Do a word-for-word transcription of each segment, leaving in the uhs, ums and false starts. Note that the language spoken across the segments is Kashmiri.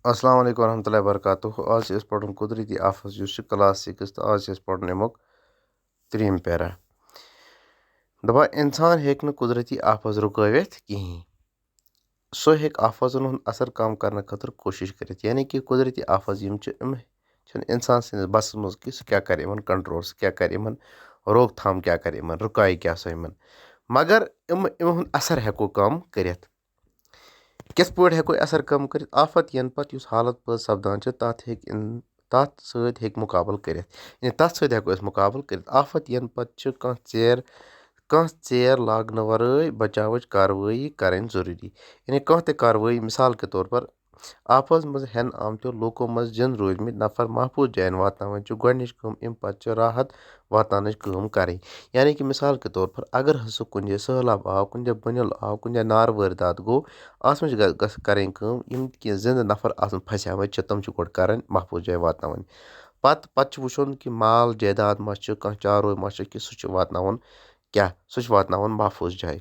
السلام علیکم ورحمۃ اللہ وبرکاتہ۔ آز چھِ أسۍ پَرُن قدرتی آفت، یُس چھُ class six، تہٕ آز چھِ أسۍ پَرُن اَمیُک ترٛیٚیِم پیرا۔ دَپان، اِنسان ہیٚکہِ نہٕ قدرتی آفت رُکٲوِتھ کِہیٖنۍ۔ سُہ ہیٚکہِ آفژَن ہُنٛد اثر کم کرنہٕ خٲطرٕ کوٗشِش کٔرِتھ۔ یعنی کہِ قدرتی آفژ یِم چھِ، یِم چھِنہٕ اِنسان سٕنٛدِس بَسَس منٛز کہِ سُہ کیٛاہ کَرِ یِمَن control، سُہ کیٛاہ کَرِ یِمَن روک تھام، کیٛاہ کَرِ یِمَن، رُکایہِ کیٛاہ سۄ یِمَن۔ مگر یِم، یِمَن ہُنٛد اثر ہٮ۪کو کم کٔرِتھ۔ کِتھ پٲٹھۍ ہٮ۪کو اثر کم کٔرِتھ؟ آفت یِنہٕ پتہٕ یُس حالت پٲدٕ سپدان چھِ، تَتھ ہیٚکہِ اِن-، تَتھ سۭتۍ ہیٚکہِ مُقابلہٕ کٔرِتھ۔ یعنی تَتھ سۭتۍ ہٮ۪کو أسۍ مُقابلہٕ کٔرِتھ۔ آفت یِنہٕ پتہٕ چھِ کانٛہہ ژیر، کانٛہہ ژیر لاگنہٕ ورٲے بچاوٕچ کاروٲیی کرٕنۍ ضروٗری۔ یعنی کانٛہہ تہِ کاروٲیی، مثال کے طور پر، آفژ منٛز ہٮ۪نہٕ آمتیو لوٗکو منٛز زِنٛدٕ روٗدمٕتۍ نفر محفوٗظ جاین واتناوٕنۍ چھِ گۄڈٕنِچ کٲم۔ اَمہِ پتہٕ چھِ راحت واتناونٕچ کٲم کرٕنۍ۔ یعنی کہِ مثال کے طور پر، اگر ہسا کُنہِ جایہِ سہلاب آو، کُنہِ جایہِ بُنِل آو، کُنہِ جایہِ نارٕ وٲرۍ داد گوٚو، اَتھ منٛز چھِ گژھ-، گژھ-، کرٕنۍ کٲم، یِم کینٛہہ زِنٛدٕ نفر آسَن پھسیمٕتۍ چھِ، تِم چھِ گۄڈٕ کرٕنۍ محفوٗظ جایہِ واتناوٕنۍ۔ پتہٕ، پتہٕ چھُ وٕچھُن کہِ مال جائیداد ما چھُ، کانٛہہ چاروٲے ما چھُ، کہِ سُہ چھُ واتناوُن کیٛاہ؟ سُہ چھُ واتناوُن محفوٗظ جایہِ۔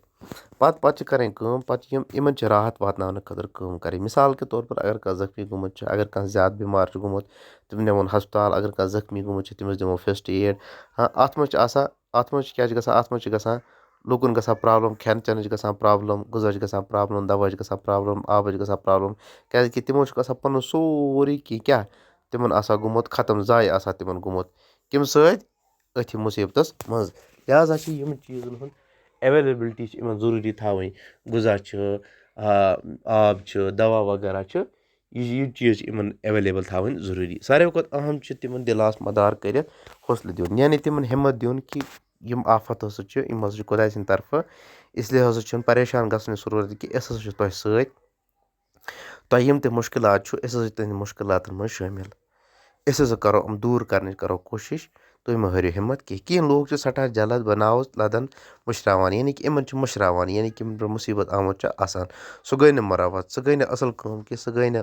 پتہٕ، پتہٕ چھِ کرٕنۍ کٲم، پتہٕ چھِ یِم، یِمن چھِ راحت واتناونہٕ خٲطرٕ کٲم کرٕنۍ۔ مثال کے طور پر، اگر کانٛہہ زخمی گوٚمُت چھُ، اگر کانٛہہ زیادٕ بٮ۪مار چھُ گوٚمُت، تِم نِوُن ہسپتال۔ اگر کانٛہہ زخمی گوٚمُت چھُ، تٔمِس دِمو first aid۔ ہاں، اتھ منٛز چھِ آسان، اتھ منٛز چھِ کیٛاہ چھِ گژھان؟ اتھ منٛز چھِ گژھان لوٗکن گژھان problem، کھٮ۪ن چٮ۪نٕچ گژھان problem، غذاہٕچ گژھان problem، دوہٕچ گژھان problem، آبٕچ گژھان problem، کیٛازِ کہِ تِمو چھُکھ آسان پنُن سورُے کینٛہہ، کیٛاہ، تِمن آسان گوٚمُت ختم، ضایع آسان تِمن گوٚمُت۔ کَمہِ سۭتۍ؟ أتھی مُصیٖبتَس منٛز۔ لہذا چھِ یِم چیٖزَن ہُنٛد availability چھِ یِمَن ضروٗری تھاوٕنۍ۔ غذا چھُ، آ، آب چھُ، دوا وغیرہ چھُ، یہِ، یہِ چیٖز چھِ یِمَن available تھاوٕنۍ ضروٗری۔ ساروی کھۄتہٕ اہم چھِ تِمَن دِلاس مدار کٔرِتھ حوصلہٕ دیُن، یعنی تِمَن ہمت دیُن کہِ یِم آفت ہسا چھِ، یِم ہسا چھِ خۄداے سٕنٛدِ طرفہٕ، اس لیے ہسا چھُنہٕ پریشان گژھنٕچ ضروٗرت کہِ أسۍ ہسا چھِ تۄہہِ سۭتۍ۔ تۄہہِ یِم تہِ مُشکِلات چھُ، أسۍ ہسا چھِ تُہنٛدِ مُشکِلاتَن منٛز شٲمِل۔ أسۍ ہسا کرو یِم دوٗر کرنٕچ، کرو کوٗشِش۔ تُہۍ مہٕ ہٲرِو ہمت کینٛہہ۔ کینٛہہ لوٗکھ چھِ سٮ۪ٹھاہ جلد بناوس لدن مٔشراوان، یعنی کہِ یِمن چھِ مٔشراوان، یعنی کہِ یِمن پٮ۪ٹھ مُصیٖبت آمُت چھِ آسان۔ سُہ گٔے نہٕ مُروت، سُہ گٔے نہٕ اَصٕل کٲم کینٛہہ، سُہ گٔے نہٕ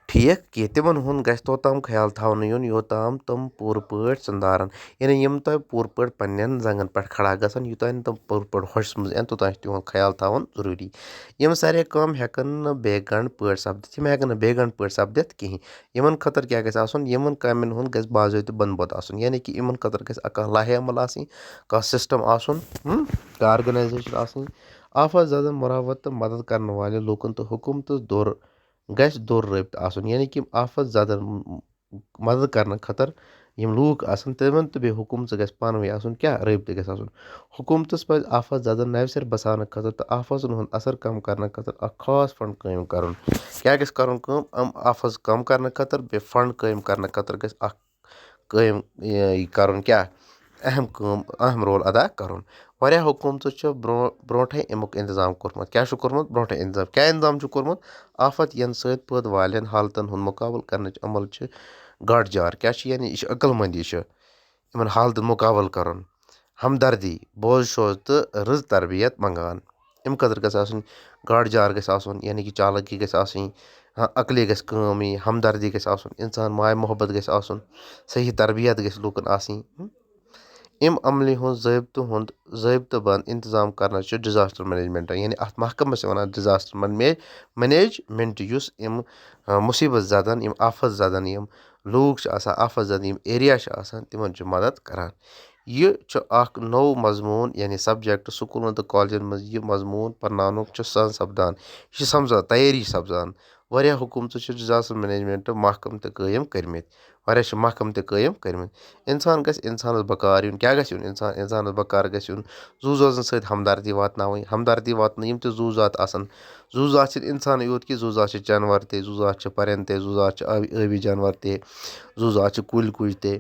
ٹھیٖک کینٛہہ۔ تِمن ہُنٛد گژھِ توٚتام خیال تھاونہٕ یُن، یوٚتام تِم پوٗرٕ پٲٹھۍ ژٔنٛدارن، یعنی یِم تۄہہِ پوٗرٕ پٲٹھۍ پننٮ۪ن زنٛگن پٮ۪ٹھ کھڑا گژھن، یوٚتام نہٕ تِم پوٗرٕ پٲٹھۍ ہوشس منٛز یِن، توٚتام چھُ تِہُنٛد خیال تھاوُن ضروٗری۔ یِم سارے کامہِ ہٮ۪کن نہٕ بے گنٛڈ پٲٹھۍ سپدِتھ، یِم ہٮ۪کن نہٕ بے گنٛڈ پٲٹھۍ سپدِتھ کِہینۍ۔ یِمن خٲطرٕ کیٛاہ گژھِ آسُن؟ یِمن کامٮ۪ن ہُنٛد گژھِ باضٲبطہٕ بنٛد بنٛد آسُن، یعنی کہِ یِمن خٲطرٕ گژھِ اکھ لایحہ عمل آسٕنۍ، کانٛہہ system آسُن، ہُم، کانٛہہ organization آسٕنۍ۔ آفت زدن مُروت تہٕ مدد کرن والٮ۪ن لوٗکن تہٕ حکوٗمتس دور گژھِ دوٚر رٲبطہٕ آسُن، یعنی کہِ آفت زدن مدد کرنہٕ خٲطرٕ یِم لوٗکھ آسَن، تِمن تہٕ بیٚیہِ حکوٗمتس گژھِ پانہٕ ؤنۍ آسُن کیٛاہ؟ رٲبطہٕ گژھِ آسُن۔ حکوٗمتس پزِ آفت زدن نوِ سرٕ بساونہٕ خٲطرٕ تہٕ آفژن ہُنٛد اثر کم کرنہٕ خٲطرٕ اکھ خاص fund قٲیِم کرُن۔ کیٛاہ گژھِ کرُن کٲم؟ یِم آفژ کم کرنہٕ خٲطرٕ، بیٚیہِ fund قٲیِم کرنہٕ خٲطرٕ گژھِ اکھ قٲیِم، یہِ، یہِ کرُن کیٛاہ؟ اہم کٲم، اہم role ادا کرُن۔ واریاہ حکوٗمژٕ چھِ برٛو-، برٛونٛٹھے اَمیُک انتظام کوٚرمُت۔ کیٛاہ چھُ کوٚرمُت؟ برٛونٛٹھے انتظام۔ کیٛاہ انتظام چھُ کوٚرمُت؟ آفت یِنہٕ سۭتۍ پٲدٕ والٮ۪ن حالتن ہُنٛد مُقابلہٕ کرنٕچ عمل چھِ گاٹہٕ جار۔ کیٛاہ چھُ؟ یعنی یہِ چھُ عقل مندی چھُ یِمن حالتن مُقابلہٕ کرُن۔ ہمدردی، بوز شوز تہٕ رٕژ تربیت منٛگان۔ اَمہِ خٲطرٕ گژھِ آسٕنۍ گاٹہٕ جار گژھِ آسُن، یعنی کہِ چالکی گژھِ آسٕنۍ، ہاں، عقلی گژھِ کٲم یِنۍ، ہمدردی گژھِ آسُن، انسان ماے محبت گژھِ آسُن، صحیح تربیت گژھِ لوٗکن آسٕنۍ۔ اَمہِ عملہِ ہُنٛد ضٲبطہٕ ہُنٛد، ضٲبطہٕ بنٛد انتظام کرنس چھُ disaster management، یعنی اتھ محکمس چھِ ونان disaster manage-، management، یُس یِم، آ، مُصیٖبت زدن، یِم آفت زدن، یِم لوٗکھ چھِ آسان آفت زدٕ، یِم area چھِ آسان، تِمن چھُ مدد کران۔ یہِ چھُ اکھ نوٚو مضموٗن، یعنی subject، سکوٗلن تہٕ کالجن منٛز یہِ مضموٗن پرناونُک چھُ سن سپدان۔ یہِ چھُ سمجھان، تیٲری سپدان۔ واریاہ حکوٗمژٕ چھِ disaster management محکمہٕ تہِ قٲیِم کٔرمٕتۍ۔ واریاہ چھِ محکمہٕ تہِ قٲیِم کٔرمٕتۍ۔ انسان گژھِ انسانس بکار یُن۔ کیٛاہ گژھِ یُن انسان؟ انسانس بکار گژھِ یُن زُو زٲژن سۭتۍ ہمدردی واتناوٕنۍ۔ ہمدردی واتنہٕ یِم تہِ زُو زات آسن، زُو زات چھِنہٕ انسانٕے یوت کینٛہہ، زُو زات چھِ جانور تہِ، زُو زات چھِ پرندٕ تہِ، زُو زات چھِ آبی، ٲبی جانور تہِ، زُو زات چھِ کُلۍ کُج تہِ۔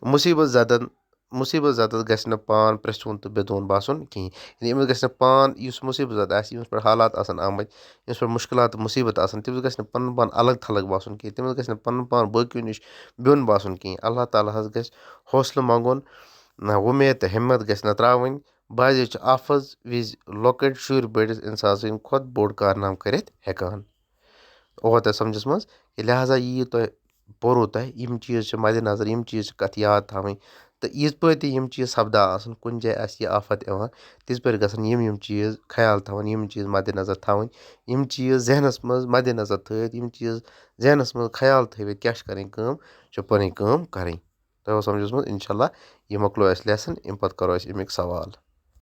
مُصیٖبت زدن، مُصیٖبت زدس گژھِ نہٕ پان پرٛژھوُن تہٕ بے دون باسُن کِہیٖنۍ۔ یعنی أمِس گژھِ نہٕ پان، یُس مُصیٖبت زد آسہِ، ییٚمِس پٮ۪ٹھ حالات آسن آمٕتۍ، ییٚمِس پٮ۪ٹھ مُشکلات تہٕ مُصیٖبت آسن، تٔمِس گژھِ نہٕ پنُن پان الگ تھلگ باسُن کِہیٖنۍ، تٔمِس گژھِ نہٕ پنُن پان باقیو نِش بیوٚن باسُن کِہیٖنۍ۔ اللہ تعالیٰ ہس گژھِ حوصلہٕ منٛگُن، نہ، وۄمید تہٕ ہمت گژھِ نہٕ ترٛاوٕنۍ۔ بعضے چھِ آفژ وِزِ لۄکٕٹۍ شُرۍ بٔڑِس اِنسان سٕنٛدِ کھۄتہٕ بوٚڑ کارنامہٕ کٔرِتھ ہٮ۪کان۔ اوٚوا تۄہہِ سمجھس منٛز؟ یہِ لہذا یِیہِ تۄہہِ، پوٚرُو تۄہہِ، یِم چیٖز چھِ مدِ نظر، یِم چیٖز چھِ کتھ یاد تھاوٕنۍ۔ تہٕ یِتھ پٲٹھۍ تہِ یِم چیٖز سپدان آسَن، کُنہِ جایہِ آسہِ یہِ آفت یِوان، تِتھ پٲٹھۍ گژھن یِم یِم چیٖز خیال تھاوٕنۍ، یِم چیٖز مدِ نظر تھاوٕنۍ، یِم چیٖز ذہنَس منٛز مدِ نظر تھٲوِتھ، یِم چیٖز ذہنَس منٛز خیال تھٲوِتھ کیٛاہ چھِ کَرٕنۍ کٲم، چھِ پَنٕنۍ کٲم کَرٕنۍ۔ تۄہہِ اوس سَمجھَس منٛز، اِنشاء اللہ، یہِ مۄکلو اَسہِ lesson، اَمہِ پَتہٕ کَرو أسۍ اَمِکۍ سوال۔